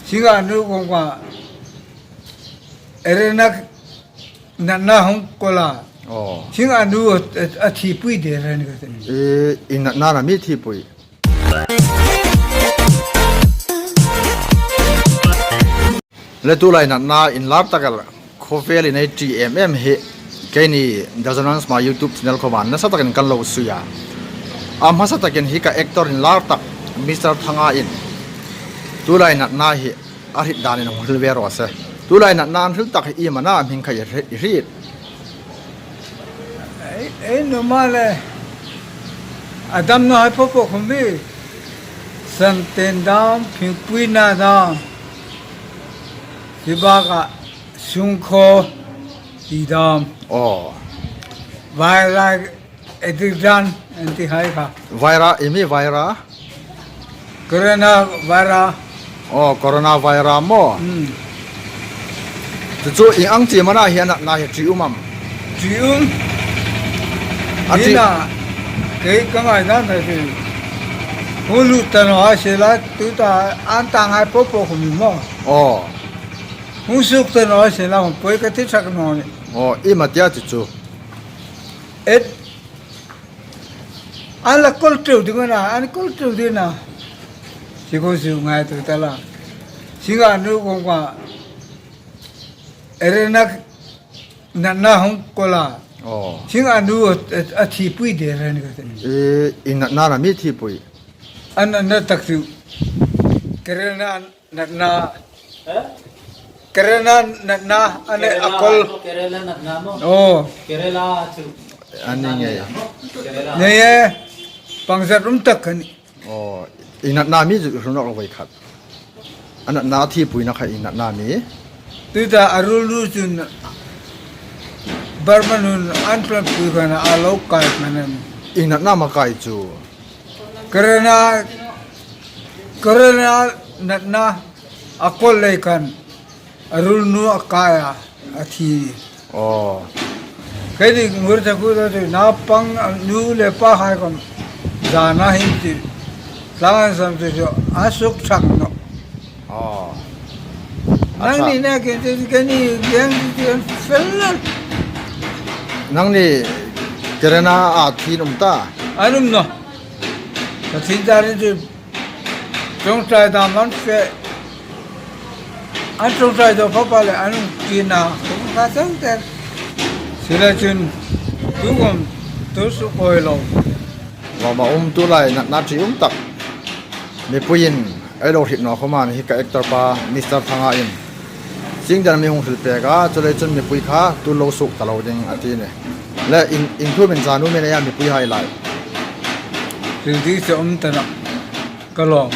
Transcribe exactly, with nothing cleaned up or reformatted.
Singa nu kong ka, erenak natna hung kola. Oh. Singa nu a, a, a thi pui de ren ka te. E, in natna na mi thi pui. Le tulai natna inlar tak el khawvel in ei ṭi em em hi keini The Zonans Ma YouTube channel khawma nasa takin kan lo sui a. A hmasa takin hi ka actor inlar tak Mister Thanga in tulai natna hi a hriet danin hung hril ve raw se. Tulai natna an hril tak hi iem a na, a hming kha i hriet? Ei, ei nuom le. A dam nawhai popo khawm bi. Santen dam, phingpuina dam. Hi baka sungkhaw ti dam. Oh. Vaira edik dan, an ti hai kha. Vaira, iem i vaira? Corona vaira. Oh, corona vaira maw? Hmm. Chu chu ieng ang chie am a na hi a natna hi, ṭium am? Ṭium. A ṭi- Hi na, kei ka ngaidan thei chu. Hung lut ta naw a sela, tuta an ta ngai popo khawm maw. Oh. Hung suk ta naw a sela, hung poi ka ti sak naw ni. Oh, iem a tia chu chu. Et An la kol ṭeu ding a na, an kol ṭeu ding a na. Chu kong suk ngaituo ta la. Singa nu kong ka, erenak natna hung kola. Oh. Singa nu a, a, a thi pui de ren ka te. E, in natna na mi thi pui? An, an na tak chu. Kerela natna. Eh? Kerela natna, a ne Kerela, a kol. Kerela natna maw? Oh. Kerela chu. A ni ngei. Kerela. Nei e, pangzat um tak ka nih. Oh, in natna mi chu hril nawk lo voi khat. A natna thi puina kha in natna mi. Tuta a ruolnu chun Burma nun an ṭan pui kha na a lo kai kha na. In natna am a kai chu? Kerela, Kerela natna a kol lei khan a ruolnu a kai a, a thi. Oh. Kei ding ngur ta ku ta tu, naupang nu le pa hai khawm zana hin ti. Tlang an sam tu chu a suk ṭhak naw. Oh. Nangni na ke te ke ni yang ti ti an fel la. Nangni Kerela a thi nuom ta? An um naw. Ka thin ta rin chu ṭawngṭai dam an fe. An ṭawngṭai daw pha pha le an um ti na. Ka chang ter. Sila chun tu khawm tu suk koi lo. Lawma um tulai natna ṭium tak. Mipuiin ei lo hriet naw khawma hi ka actor pa Mister Thanga in. Singdar mi hung hril pek a, chuleiin chun mipui kha tu lo suk ta lo ding a ti ni. Le in, in thu min zanu min ei a mipui hai lai. Hril ding chu um ta naw. Ka lawm.